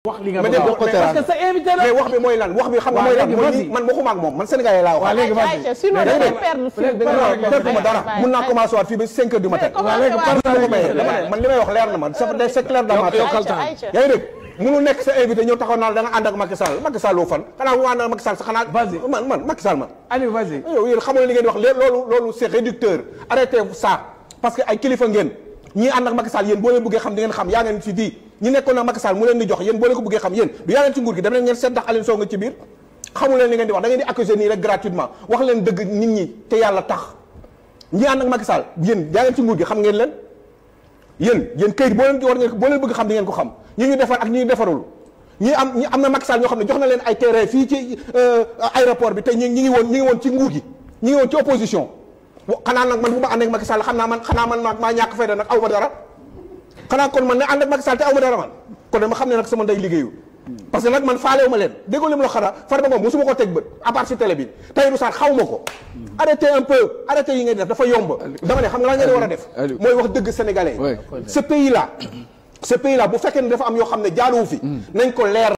wax li nga parce que sa invité la mais wax bi mooy lan wax bi xam nga mooy lan man waxuma ak moom man Sénégalais laa wax. sinon ma dara mun naa commencé waat fii ba 5 heures du matin. man li may wax leer na man c'est clair dans ma tête. yaa ngi dégg mënul nekk sa invité ñëw taxaw naa da nga ànd ak Macky Sall Macky Sall fan xanaa mu ànd ak Macky Sall sa xanaa man Macky Sall man. allez vas-y. yow yéen xamal li ngeen di wax loolu c'est réducteur arrêtez ça parce que ay kilifa ngeen ñii ànd ak Macky Sall yéen boo leen bëggee xam di ngeen xam yaa ngeen fi fii ñi nekkoon na Macky Sall mu leen di jox yéen boo leen ko bëggee xam yéen du yaa ngeen ci nguur gi dem leen ngeen seet ndax Aliou Sow nga ci biir xamu leen li ngeen di wax da ngeen di accuser nii rek gratuitement wax leen dëgg nit ñi te yàlla tax ñi ànd ak Macky Sall yéen yaa ngeen ci nguur gi xam ngeen leen yéen këyit boo leen war ngeen boo leen bëgg xam di ngeen ko xam ñi ñu defar ak ñi ñu defarul ñi am na Macky Sall ñoo xam ne jox na leen ay terrain fii ci aéroport bi te ñi ngi woon ci nguur gi ñi ngi woon ci opposition xanaa nag man bu ma ànd ak Macky Sall xanaa man maa ñàkk fayda nag aw ma dara xanaa kon man ne ànd ak Macky Sall te aw ma dara man kon dama xam ne nag sama ndey liggéeyu parce que nag man faalewu ma leen déggoo li mu la xanaa Farba Ngom mosuma ko teg bët à part si télé bi Tahirou Sarr xaw ma ko arrêtez un peu arrêtez yi ngay def dafa yomb dama ne xam nga la ngeen war a def mooy wax dëgg sénégalais ce pays là bu fekkee ne dafa am yoo xam ne jaaduwu fi nañ ko leer